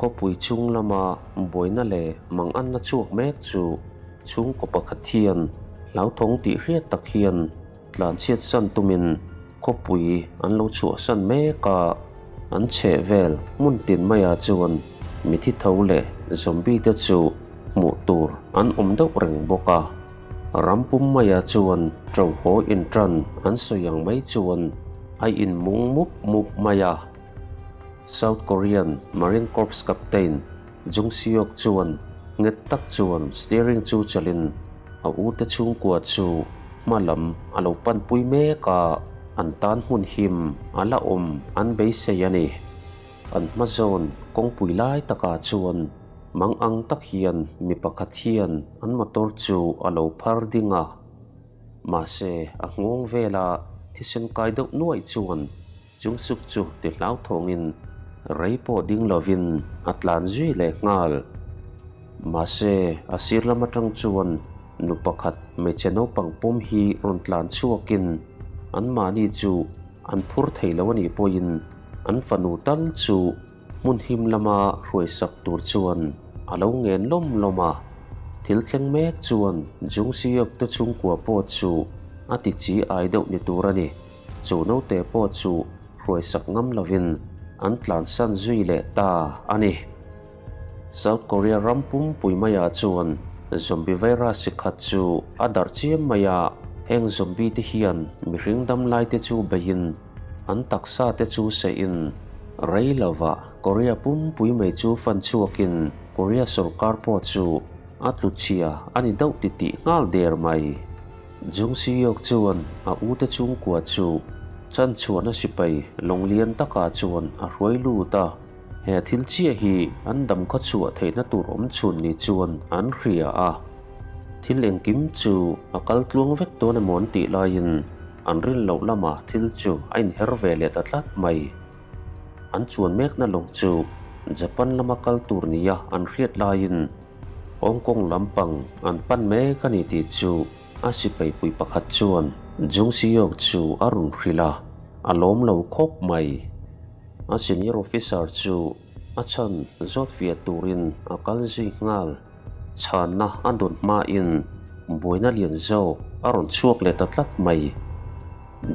Khawpui chhung lama buaina leh manganna chhuak mek chu chhungkaw pakhat hian hlauthawng tih hriat tak hian tlanchhiat san tumin khawpui an lo chhuahsan mek a, an chheh vel hmun tin maiah chuan mithi tho leh zombie te chu hmuh tur an awm deuh reng bawk a. Ram pum maiah chuan ṭo haw inṭan an sawi ang mai chuan a inmung mup mup mai a. South Korean Marine Corps Captain Jung Seok chuan nghet tak chuan steering chu chalin a ute chhungkua chu hma lam a lo panpui mek a, an tan hmun him a la awm an beisei a ni. An hma zawn kawngpui lai takah chuan mang ang tak hian mi pakhat hian an motor chu a lo phar ding a, mahse a nghawng vela thisen kai deuh nuaih chuan Chung suk chu ti hlauthawngin rei pawh ding lovin a tlan zui leh nghal. Mahse, a sir lam atang chuan nu pakhat hmeichhe naupang pawm hi rawn tlan chhuakin anmahni chu an phur thei lo a nih pawhin an fanu tal chu hmun him lama hruaisak tur chuan a lo ngen lawm lawm a. Thil thleng mek chuan Jung Seok te chhungkua pawh chu a ti chi ai deuh ni tur a ni. Chu naute pawh chu hruaisak ngam lovin an tlansan zui leh ta a ni. South Korea ram pumpui maiah chuan zombie virus chi khat chu a darh chiam mai a, heng zombie te hian mihring dam lai te chu beihin an taksa te chu seihin rei lovah Korea pumpui mai chu fan chhuakin Korea sorkar pawh chu a tlu chhia a ni deuh titih nghal der mai. Jung Seok chuan a ute chhungkua chu chanchhuahna sipai lawng lian takah chuan a hruai lut a, he thil chiah hi an dam khaw chhuah theihna tur awm chhun ni chuan an hria a. Thil engkim chu a kal tluang vek dawn emaw an tih laiin an rin loh lamah thil chu a inher ve leh ta tlat mai. An chuan mekna lawng chu Japan lama kal tur nia an hriat laiin Hong Kong lampang an pan mek a ni tih chu a sipaipui pakhat chuan Jung Seok chu a rawn hrilh a, a lawm lo khawp mai. A senior officer chu a chhan zawt fiah turin a kal zui nghal. Chhanna a dawn hmain buaina lian zawk a rawn chhuak leh ta tlat mai.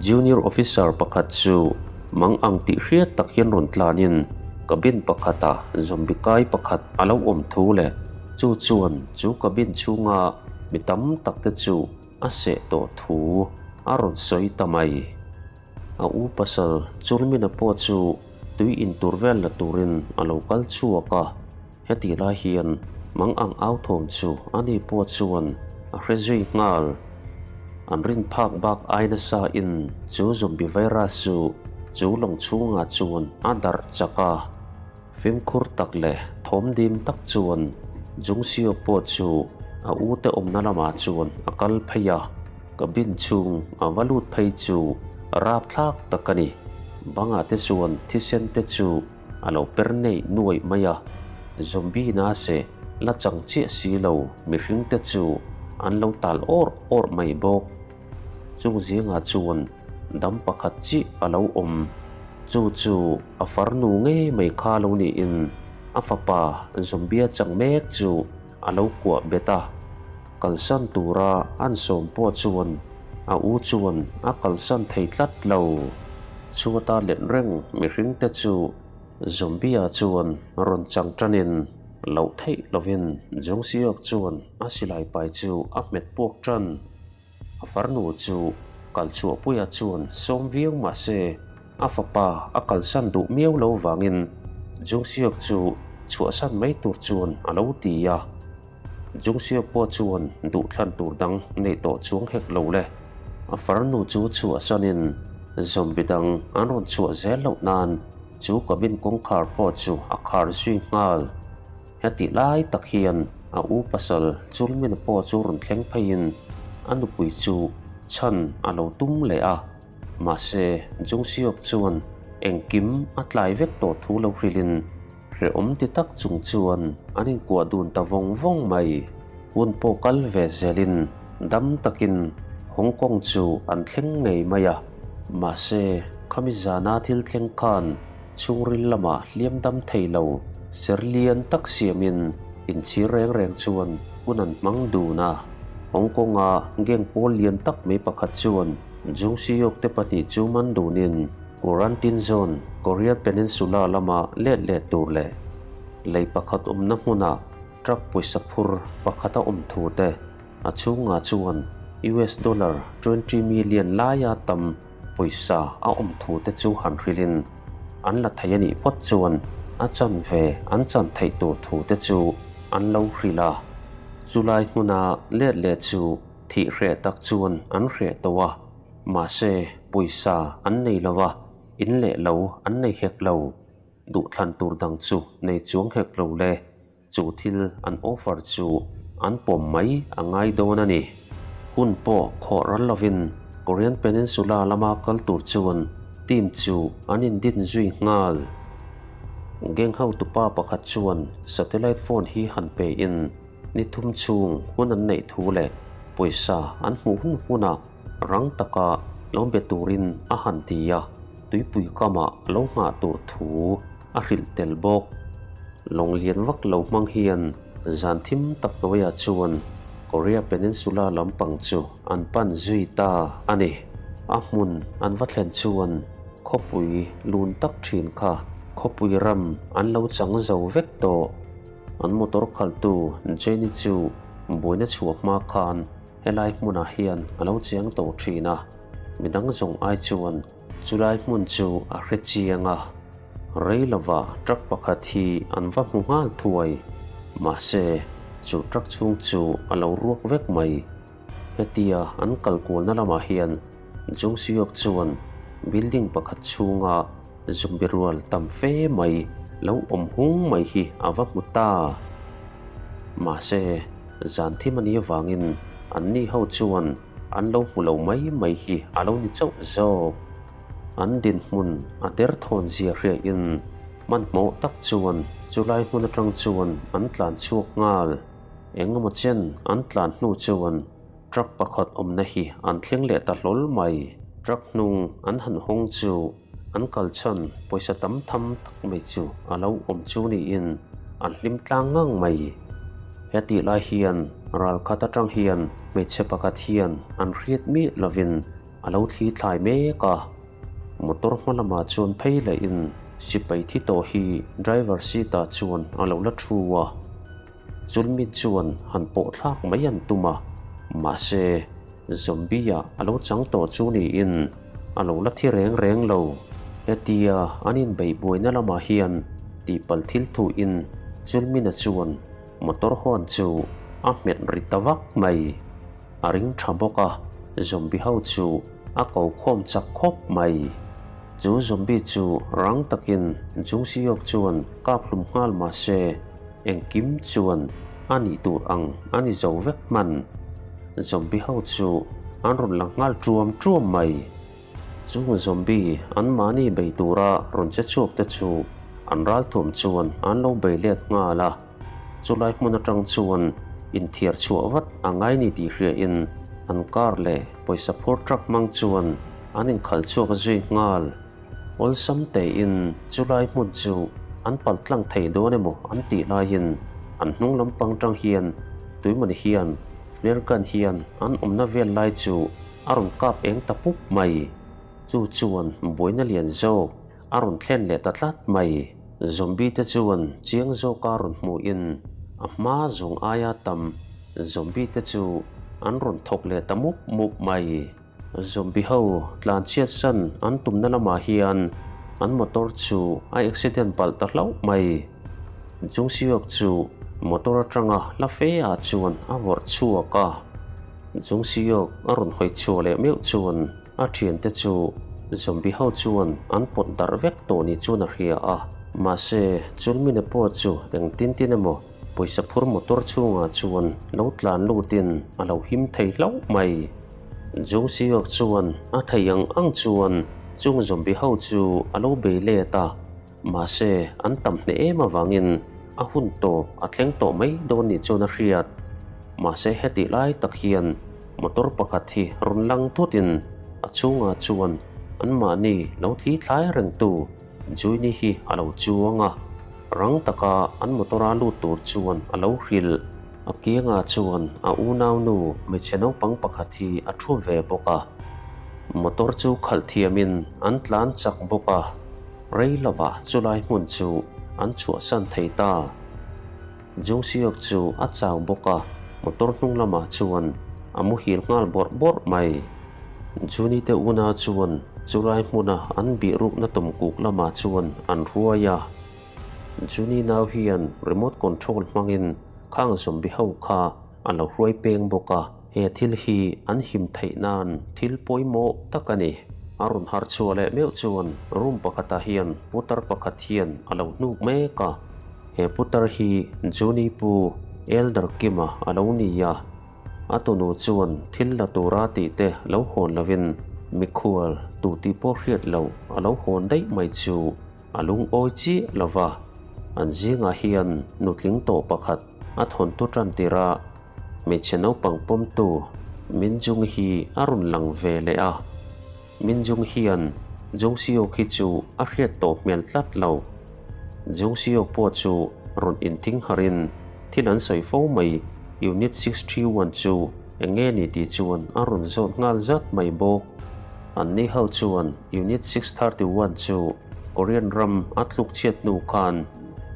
Junior officer pakhat chu mang ang tih hriat tak hian rawn tlanin cabin pakhata zombie kai pakhat a lo awm thu leh chu chuan chu cabin chhunga mi tam tak te chu a seh tawh thu a rawn sawi ta mai. A u pasal Chulmina pawh chu tui intur vel la turin a lo kal chhuak a. Heti lai hian mang ang au thawm chu a ni pawh chuan a hre zui nghal. An rin phak bak ai nasa in chu zombie virus chu chu lawng chhungah chuan a darh chak a. Fimkhur tak leh thawm dim tak chuan Jung Seok pawh chu a ute awmna lamah chuan a kal phei a, cabin chhung a va lut phei chu rapthlak tak a ni. Bangah te chuan thisen te chu A lo per nei nuaih mai a, zombie na se la chang chiah si lo mihring te chu an lo tal awrh awrh mai bawk. Chung zingah chuan dam pakhat chiah a lo awm, chu chu a farnu ngei mai kha lo niin a fapa zombie a chang mek chu a lo kuah bet a. Kalsan tura an sawm pawh chuan a u chuan a kalsan thei tlat lo. Chhuata let reng mihring te chu Zombie-a chuan rawn chang tanin loh theih lovin Jung Seok chuan a silai pai chu a hmet puak tan. A farnu chu kalchhuahpuia chuan sawm viau mah se a fapa a kalsan duh miau lo vangin Jung Seok chu chhuahsan mai tur chuan a lo ti a. Jungseok pawh chuan duhthlan tur dang neih tawh chuang hek lo le. A farnu chu chhuahsanin zombie dang an rawn chhuah zel loh nan chu cabin kawngkhar pawh chu a khar zui nghal. Hetih lai tak hian a u pasal Chulmina pawh chu rawn thleng pheiin a nupui chu chhan a lo tum leh a. Mahse, Jungseok chuan engkim a tlai vek tawh thu lo hrilhin Hrehawm ti tak chung chuan an inkuah dun ta vawng vawng mai. Hun pawh kal ve zelin dam takin Hong Kong chu an thleng ngei mai a. Mahse, khami zana thil thleng khan chhungril lamah hliam dam thei lo. Ser lian tak siamin inchhir reng reng chuan hun an hmang dun a. Hong Kong-a gang pawl lian tak mai pakhat chuan Jung Seok te pahnih chu man dunin Quarantine Zone, Korean Peninsula lama let leh tur leh lei pakhat awmna hmunah truck pawisa phur pakhat a awm thu te a chhungah chuan US dollar 20 million laia tam pawisa a awm thu te chu han hrilhin an la thei a nih phawt chuan a chanve an chan theih tur thu te chu an lo hrilh a. Chulai hmuna let leh chu thih hreh tak chuan an hreh tawh a, mahse pawisa an nei lo a, in leh lo an nei hek lo. Duhthlan tur dang chu nei chuang hek lo le. Chu thil an offer chu an pawm mai a ngai dawn a ni. Hun pawh khawh ral lovin Korean Peninsula lama kal tur chuan team chu an indin zui nghal. Gang hotupa pakhat chuan satellite phone hi han pe in ni thum chhung hun an neih thu leh pawisa an hmuh hun hunah rang taka lo be turin a han ti a, tuipui kamah lo nghah tur thu a hrilh tel bawk. Lawng lian vak lo hmang hian zan thim tak hnuaiah chuan Korea Peninsula lampang chu an pan zui ta a ni. A hmun an va thlen chuan khawpui lun tak thin kha khawpui ram an lo chang zo vek tawh. An motor khaltu Jenny chu buaina chhuah hma khan helai hmunah hian a lo cheng tawh thin a, midang zawng ai chuan Chulai hmun chu a hre chiang a, rei lova truck pakhat hi an va hmu nghal thuai. Mahse, chu truck chhung chu a lo ruak vek mai. Hetia an kal kualna lamah hian Jung Seok chuan building pakhat chhunga zombie rual tam fe mai lo awm hung mai hi a va hmu ta. Mahse, zan thim a nih avangin anni ho chuan An lo hmu lo mai mai hi a lo ni chauh zawk. An dinhmun a derthawn zia hriain hmanhmawh tak chuan chulai hmun atang chuan an tlan chhuak nghal. Engemaw chen an tlan hnu chuan truck pakhat awmna hi an thleng leh ta hlawl mai. Truck hnung an han hawng chu an kal chhan pawisa tam tham tak mai chu a lo awm chu niin an hlim tlang ngang mai. He tih lai hian ral khat atang hian hmeichhe pakhat hian an hriat miah lovin a lo thli thlai mek a. Motor hma lamah chuan phei lehin sipai thi tawh hi driver seat ah chuan a lo la thu a. Chulmi chuan han pawh thlak mai an tum a, mahse zombie ah a lo chang tawh chu niin a lo la thi reng reng lo. Hetia an inbeih buaina lamah hian tihpalh thil thuin Chulmina chuan motor hawn chu a hmet ri ta vak mai. A ring tha bawk a, zombie ho chu a ko khawm chak khawp mai. Chu zombie chu rang takin Jung Seok chuan kap hlum nghal mahse, Engkim chuan a nih tur ang a ni zo vek hman. Zombie ho chu an rawn lang nghal ṭuam ṭuam mai. Chung zombie an mahni bei tura rawn che chhuak te chu an ralthuam chuan an lo bei let nghal a. Chulai hmun aṭang chuan inthiar chhuah vat a ngai ni tih hriain an car leh pawisa phur truck hmang chuan an inkhalh chhuak zui nghal. Awlsam tein chulai hmun chu an pal tlang thei dawn emaw an tih laiin an hnung lampang tang hian tuimawni hian flare gun hian an awmna vel lai chu a rawn kap eng ta pup mai. Chu chuan buaina lian zawk a rawn thlen leh ta tlat mai. Zombie te chuan chiang zawka rawn hmuhin a hma zawng aia tam zombie te chu an rawn thawk leh ta mup mup mai. Zombie ho tlan chhiat san an tumna lamah hian an motor chu a accident palh ta hlauh mai. Jung Seok chu motor atanga hla fe ah chuan a vawrh chhuak a. Jung Seok a rawn hawi chhuah leh meuh chuan a thiante chu zombie ho chuan an pawt darh vek tawh ni chuan a hria a. Mahse, Chulmine pawh chu engtin tin emaw pawisa phur motor chhungah chuan lo tlan lutin a lo him thei hlauh mai. Jung Seok chuan a thei ang ang chuan chung zombie ho chu a lo bei let a, mahse an tam hneh em avangin a hun tawp a thleng tawh mai dawn nih chuan a hriat. Mahse hetih lai tak hian motor pakhat hi rawn lang thutin a chhungah chuan anmahni lo thli thlai rengtu Juini hi a lo chuang a. Rang taka an motor-a lut tur chuan a lo hrilh. A kiangah chuan a unaunu hmeichhe naupang pakhat hi a thu ve bawk a. Motor chu khalh thiamin an tlan chak bawk a, rei lovah chulai hmun chu an chhuahsan thei ta. Jungseok chu a chau bawk a, motor hnung lamah chuan a muhil nghal bawrh bawrh mai. Juni te unau chuan chulai hmuna an bihrukna tumkuk lamah chuan an hruai a. Juni nau hian remote control hmangin khang zombie ho kha a lo hruai peng bawk a, he thil hi an him theih nan thil pawimawh tak a ni. A rawn harh chhuah leh meuh chuan room pakhatah hian putar pakhat hian a lo hnuk mek a. He putar hi Juni pu Elder Kima a lo ni a. A tunu chuan thil la tura tih te lo hawn lovin mikhual tu tih pawh hriat loh a lo hawn daih mai chu a lungawi chiah lo va. An zingah hian nutling tawh pakhat a thawntu tan tirh a hmeichhe naupang pawmtu Minjung hi a rawn lang ve leh a. Minjung hian Jungseok hi chu a hriat tawh hmel tlat lo. Jungseok pawh chu rawn inthing harin thil an sawi fo mai, Unit 631 chu eng nge ni tih chuan a rawn zawt nghal zat mai bawk. Anni ho chuan Unit 631 chu Korean ram a tluk chhiat hnu khan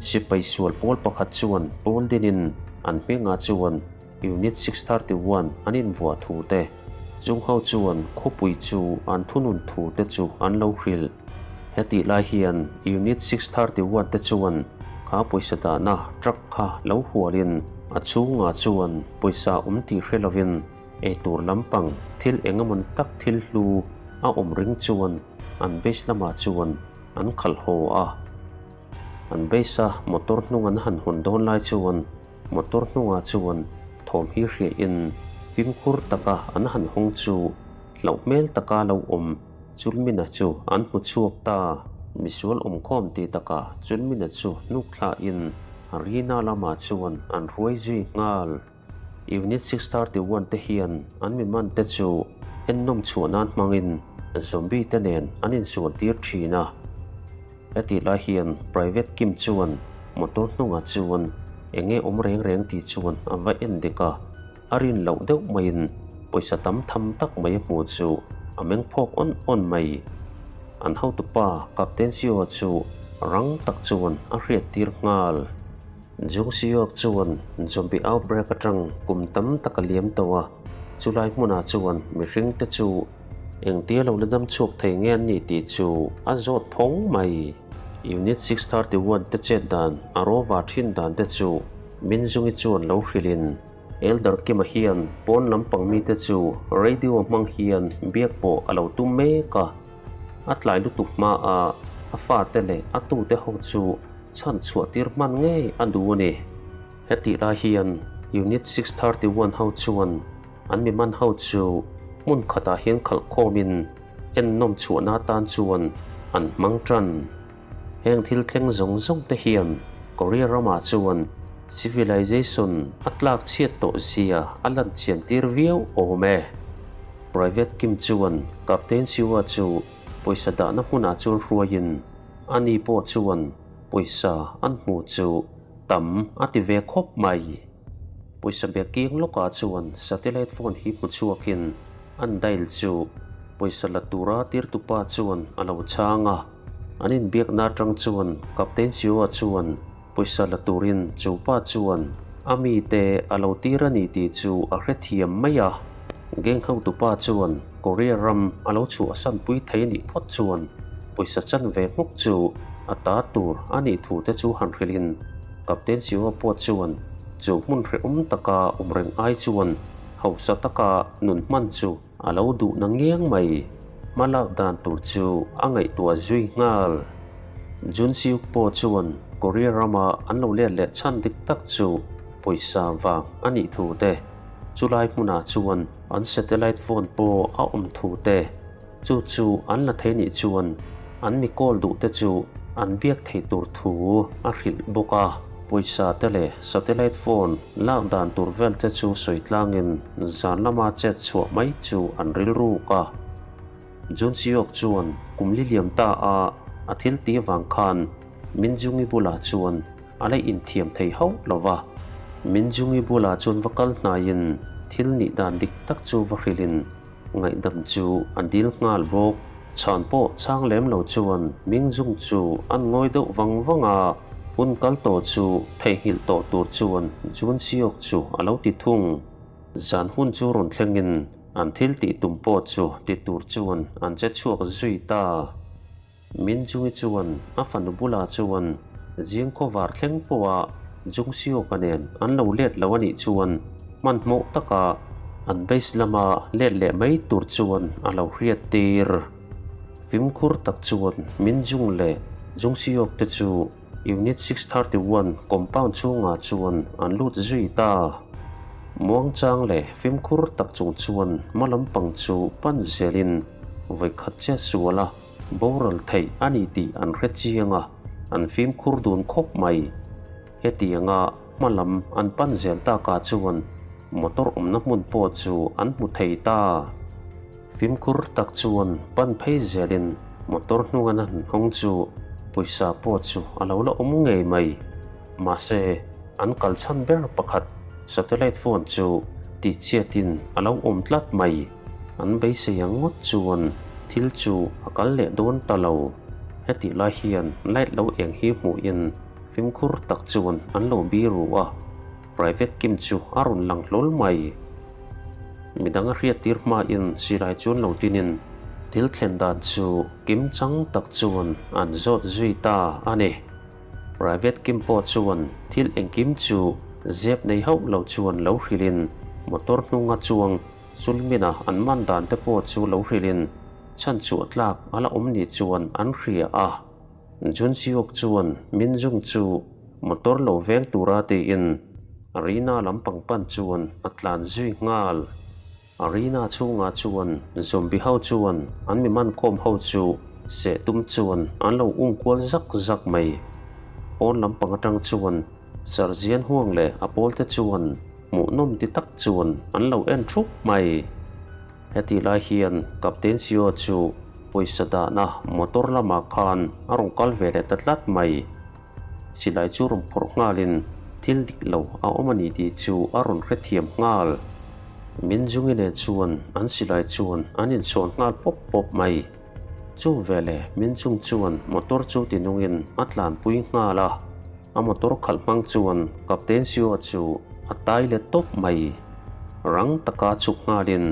sipai sual pawl pakhat chuan pawl dinin an hmingah chuan Unit 631 an invuah thu te, chung ho chuan khawpui chu an thunun thu te chu an lo hrilh. Hetih lai hian Unit 631 te chuan kha pawisa dahna truck kha lo hualin a chhungah chuan pawisa awm tih hre lovin eitur lampang thil eng emaw ni tak thil hlu a awm ring chuan an base lamah chuan an khalh haw a. An base a motor hnung an han hawn dawn lai chuan Motor hnungah chuan thawm hi hriahin fimkhur taka an han hawng chu hlauh hmel taka lo awm Chulmina chu an hmu chhuak ta. Misual awmkhawm tih takah Chulmina chu hnuk thlahin Rina lamah chuan an hruai zui nghal. Unit 631 te hian an mi man te chu ennawm chhuah nan hmangin zombie te nen an insual tir thin a. Hetih lai hian Private Kim chuan motor hnungah chuan eng nge awm reng reng tih chuan a va en dik a, a rin loh deuh maiin pawisa tam tham tak mai a hmuh chu a meng phawk awn awn mai. An hotupa Captain Seo chu rang tak chuan a hriat tir nghal. Jung Seok chuan zombie outbreak atang kum tam tak a liam tawh a, chulai hmunah chuan mihring te chu Engtia lo la dam chhuak thei nge an nih tih chu a zawt phawng mai. Unit 631 te chet dan a rawva thin dan te chu Minzungi chuan lo hrilhin Elder Kima hian pawn lampang mite chu radio hmang hian biak pawh a lo tum mek a. A tlai lutuk hma a a fate leh a tute ho chu chhan chhuah tir hman ngei a duh a ni. Hetih lai hian Unit 631 ho chuan An mi man ho chu hmun khatah hian khalh khawmin ennawm chhuahna atan chuan an hmang tan. Heng thil thleng zawng zawng te hian Korea ramah chuan civilization a tlak chhiat tawh zia a lan chian tir viau awm e. Private Kim chuan Captain Siwa chu pawisa dahna hmunah chuan hruaiin ani pawh chuan pawisa an hmuh chu tam a ti ve khawp mai. Pawisa bag keng lawkah chuan satellite phone hi hmu chhuakin an dial chu pawisa la tura tirtupa chuan a lo chhang a. An inbiakna atang chuan Captain Sioa chuan pawisa la turin chu pa chuan a mite a lo tir a ni tih chu a hrethiam mai a. Gang hotupa chuan Korea ram a lo chhuahsan pui thei nih phawt chuan pawisa chan ve hmuk chu a ta tur a nih thu te chu han hrilhin Captain Siwa pawh chuan chu hmun hrehawm taka awm reng ai chuan hausa taka nun hman chu a lo duh na ngiang mai. Hma lak dan tur chu a ngaihtuah zui nghal. Jun Seok pawh chuan Korea rama an lo let leh chhan dik tak chu pawisa vang a nih thu te, chulai hmunah chuan an satellite phone pawh a awm thu te, Chu chu an la thei nih chuan an mi kawl duh te chu an biak thei tur thu a hrilh bawk a. Pawisa te leh satellite phone lak dan tur vel te chu sawi tlangin zan lama chet chhuah mai chu an rilruk a. Jun Seok chuan kum li liam ta a a thil tih vang khan Minjungi bulah chuan a la inthiam thei hauh lo va. Minjungi bulah chuan va kal hnaiin thil nih dan dik tak chu va hrilhin ngaihdam chu a dil nghal bawk. Chhan pawh chhang lem lo chuan Mingjung chu an ngawi deuh vang vang a, hun kal tawh chu theihnghilh tawh tur chuan Junseok chu a lo ti thung. Zan hun chu rawn thlengin an thil tih tum pawh chu ti tur chuan an che chhuak zui ta. Minjungi chuan a fanu bulah chuan zing khawvar thleng pawha Jungseok-a nen an lo let lo a nih chuan hmanhmawh taka an base lama let leh mai tur chuan a lo hriat tir. Fimkhur tak chuan Minjung leh Jungseok te chu Unit 631 compound chhungah chuan an lut zui ta. Muangchang leh fimkhur tak chung chuan hma lampang chu pan zelin vawikhat che sual a boral theih a ni tih an hre chiang a, an fimkhur dun khawp mai. Hetianga hma lam an pan zel takah chuan motor awmna hmun pawh chu an hmu thei ta. Fimkhur tak chuan pan phei zelin motor hnunga na han hawng chu pawisa pawh chu a lo la awm ngei mai. Mahse, an kal chhan ber pakhat satellite phone chu tihchhiatin a lo awm tlat mai. An beisei ang ngawt chuan thil chu a kal leh dawn ta lo. Hetih lai hian light lo eng hi hmuhin fimkhur tak chuan an lo biru a, Private Kim chu a rawn lang hlawl mai. Midang a hriattir hmain silai chuan lo tinin thil thlen dan chu kim chang tak chuan an zawt zui ta a ni. Private Kim pawh chuan thil engkim chu zep nei hauh lo chuan lo hrilhin motor hnunga chuang Chulmina an man dan te pawh chu lo hrilhin chhan chhuah tlak a la awm ni chuan an hria a. Junseok chuan Minjung chu motor lo veng tura tiin Arena lampang pan chuan a tlan zui nghal. Arena chhungah chuan zombie ho chuan an mi mankhawm ho chu seh tum chuan an lo um kual zak zak mai. Pawn lampang atang chuan Sarzian huang leh a pawlte chuan hmuhnawm ti tak chuan an lo en thup mai. Hetih lai hian Captain Sio chu pawisa dahna motor lamah khan a rawn kal ve leh ta tlat mai. Silai chu rawn phawrh nghalin thil dik lo a awm a ni tih chu a rawn hrethiam nghal. Minjungi nen chuan an silai chuan an inchhawn nghal pawp pawp mai. Chu veleh Minjung chuan motor chu tinungin a tlanpui nghal a. A motor khalh hmang chuan Captain Sio chu a tai let tawp mai. Rang taka chhuk nghalin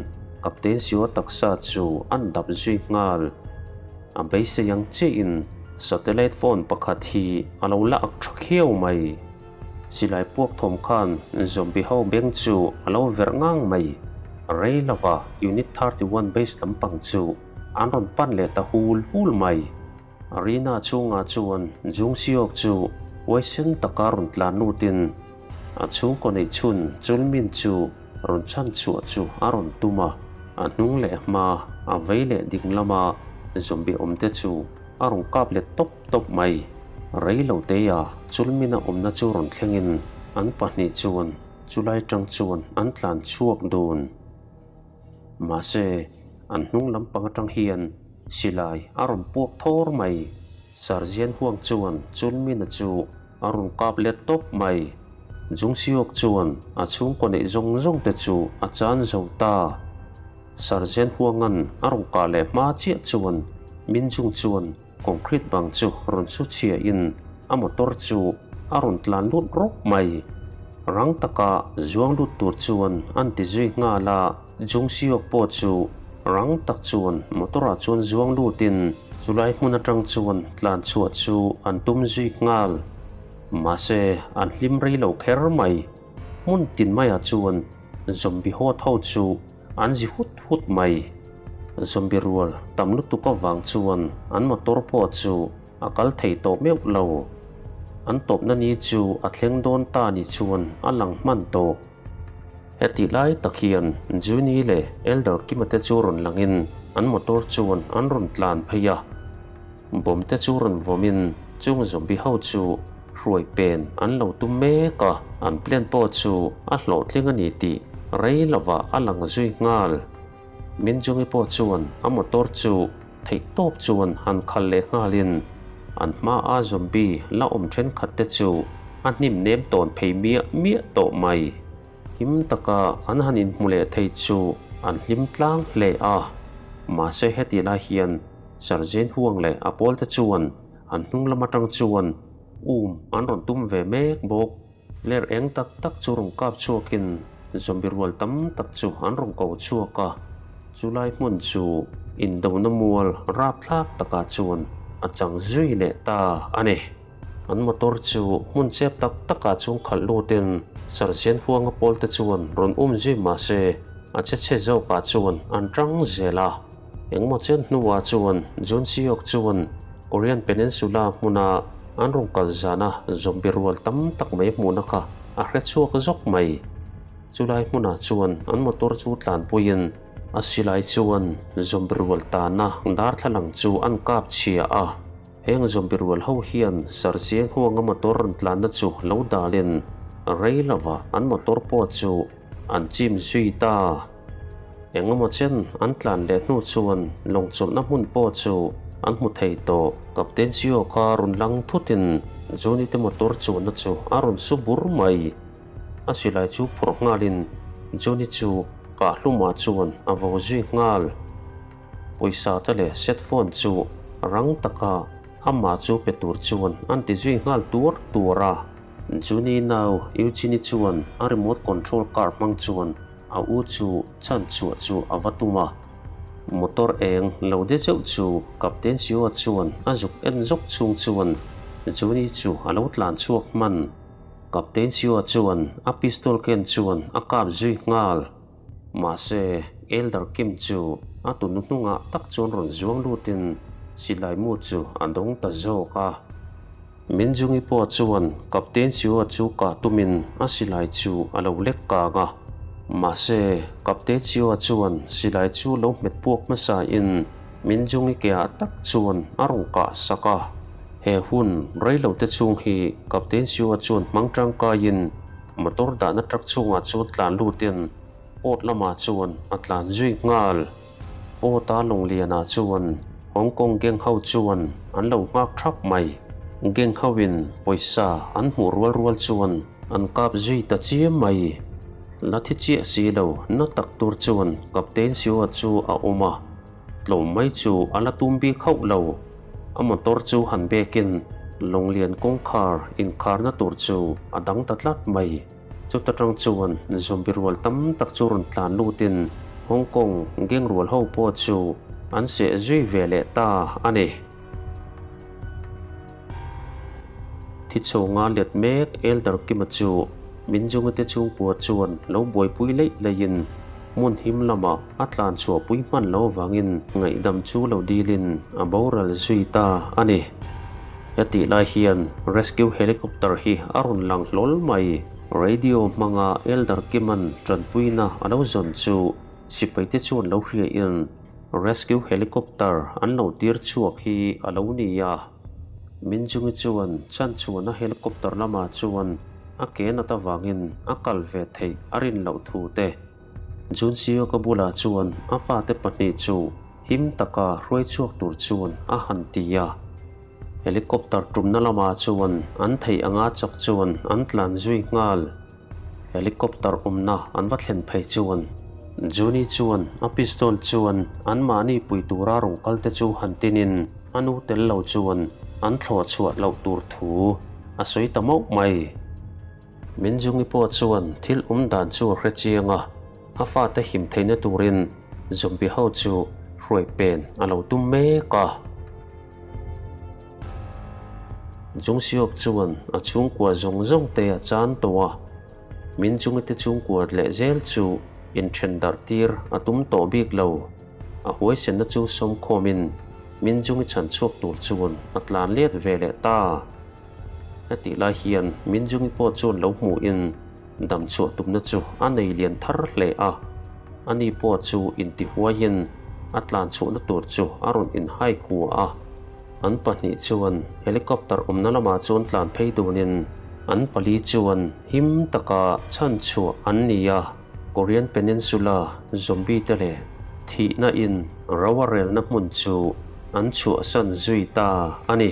Captain Sio taksa chu an dap zui nghal. A beisei ang chiahin satellite phone pakhat hi a lo la ak tha khiau mai. Silai puak thawm khan zombie ho beng chu a lo verh ngang mai. Rei lova Unit 31 base lampang chu an rawn pan leh ta hul hul mai. Arena chhungah chuan Jung Seok chu huaisen taka rawn tlan lutin a chhungkaw neih chhun Chulmin chu rawn chhan chhuah chu a rawn tum a, a hnung leh hma a vei leh ding lama zombie awmte chu a rawn kap let tawp tawp mai. Rei lo teia Chulmin-a awmna chu rawn thlengin an pahnih chuan chulai tang chuan an tlan chhuak dun. Mahse, an hnung lampang atang hian silai a rawn puak thawr mai. Sarzian huang chuan Chulmina chu a rawn kap let tawp mai. Jungseok chuan a chhungkaw neih zawng zawng te chu a chan zo ta. Sarzian huangan a rawn kah leh hma chiah chuan Minjung chuan concrete bang chu rawn su chhia in a motor chu a rawn tlan lut rawp mai. Rang taka zuang lut tur chuan an ti zui nghal a, Jungseok pawh chu rang tak chuan motor ah chuan zuang lut in chulai hmun atang chuan tlan chhuah chu an tum zui nghal. Mahse an hlim rei lo kher mai. Hmun tin maiah chuan zombie hawt ho chu An zi hut hut mai. Zombie rual tam lutuk avang chuan an motor pawh chu a kal thei tawh meuh lo. An tawpna ni chu a thleng dawn ta ni chuan a lang hman tawh. Hetih lai tak hian Juni leh Elder Kima te chu rawn langin an motor chuan an rawn tlan phei a. Bomb te chu rawn vawmin chung zombie ho chu hruai pen an lo tum mek a, an plan pawh chu a hlawhtling a ni tih rei lovah a lang zui nghal. Minjungi pawh chuan a motor chu theihtawp chuan han khal leh nghalin An hmaa zombie la awm thenkhat te chu a hnim nem tawn phei miah miah tawh mai. Him taka an han inhmu leh thei chu an hlim tlang hle a. Mahse heti lai hian Sergeant Huang leh a pawlte chuan an hnung lam atang chuan um an rawn tum ve mek bawk. Flare eng tak tak chu rawn kap chhuakin zombie rual tam tak chu an rawn ko chhuak a, chulai hmun chu indona mual rapthlak takah chuan a chang zui leh ta a ni. An motor chu hmun chep tak takah chuan khalh lutin Sergeant Huanga pawlte chuan rawn um zui mah se a che chhe zawkah chuan an tang zel a. Engmaw chen hnuah chuan Jun Seok chuan Korean Peninsula hmuna an rawn kal zana zombie rual tam tak mai hmuhna kha a hre chhuak zawk mai. Chulai hmunah chuan an motor chu tlanpuiin a silai chuan zombie rual tana darthlalang chu an kap chhia a. Heng zombie rual ho hian Sarchiang huanga motor rawn tlanna chu lo dalin rei lova an motor pawh chu an chim zui ta. Engemaw chen an tlan leh hnu chuan lawng chawlhna hmun pawh chu an hmu thei tawh. Captain Sio kha rawn lang thutin Johnny te motor chuanna chu a rawn su bur mai. A silai chu phawrh nghalin Johnny chu kahhlumah chuan a vo zui nghal. Pawisa te leh set phone chu rang taka amah chu pe tur chuan an ti zui nghal tuar tuar a. Johnny nau Eugene-i chuan a remote control car hmang chuan A u chu chan chhuah chu a va tum a, motor eng lo de zeuh chu Captain Sio chuan a zuk en zawk chhung chuan Johnny chu a lo tlan chhuak hman. Captain Sio chuan a pistol ken chuan a kap zui nghal. Mahse, Elder Kim chu a tunu hnungah tak chuan rawn zuang lutin silai mu chu a dawng ta zawk a. Minjungi pawh chuan Captain Siua chu kah tumin a silai chu a lo lek kang a. Mahse, Captain Siua chuan silai chu lo hmet puak hmasain Minjungi keah tak chuan a rawn kah sak a. He hun reilote chhung hi Captain Siua chuan hmang tangkaiin motor dahna truck chhungah chuan tlan lutin port lamah chuan a tlan zui nghal. Pawta Lungliana chuan Hong Kong gang ho chuan an lo nghak thap mai. Gang hoin pawisa an hmuh rual rual chuan an kap zui ta chiam mai. La thi chiah si lo na tak tur chuan Captain Siua chu a awm a, tlawm mai chu a la tum bik hauh lo. A motor chu han bekin Lunglian kawngkhar inkharna tur chu a dang ta tlat mai. Chuta tang chuan zombie rual tam tak chu rawn tlan lutin Hong Kong gang rual ho pawh chu an seh zui ve leh ta a ni. Thi chhunga let mek Elder Kima chu Minjunga te chhungkua chuan lo buaipui leih leihin hmun him lamah a tlan chhuahpui hman lo avangin ngaihdam chu lo dilin a boral zui ta a ni. Hetih lai hian rescue helicopter hi a rawn lang hlawl mai. Radio hmanga Elder Kiman tanpuina a lo zawn chu sipaite chuan lo hriain rescue helicopter an lo tir chhuak hi a lo ni a. Minjungi chuan chanchhuahna helicopter lamah chuan a ke nat avangin a kal ve theih a rin loh thu te Junseok-a bulah chuan a fate pahnih chu him taka hruai chhuak tur chuan a han ti a. Helicopter tumna lamah chuan an theih anga chak chuan an tlan zui nghal. Helicopter awmna an va thlen phei chuan Juni chuan a pistol chuan anmahni pui tura rawn kal te chu han tinin a nu tel lo chuan an thlawh chhuah loh tur thu a sawi ta mauh mai. Minjungi pawh chuan thil awm dan chu a hre chiang a, a fate him theihna turin zombie ho chu hruai pen a lo tum mek a. Jungseok chuan a chhungkua zawng zawng te a chan tawh a, Minjungi te chhungkua leh zel chu inthen darh tir a tum tawh bik lo. A huaisenna chu sawmkhawmin Minjungi chhan chhuak tur chuan a tlan let ve leh ta. Hetih lai hian Minjungi pawh chuan lo hmuhin dam chhuah tumna chu a nei lian thar hle a, ani pawh chu intihuaiin a tlan chhuahna tur chu a rawn inhai kua a. An pahnih chuan helicopter awmna lamah chuan tlan phei dunin an pali chuan him taka chhan chhuah an ni a. Korean Peninsula zombie te leh thihna in ro a relna hmun chu an chhuahsan zui ta a ni.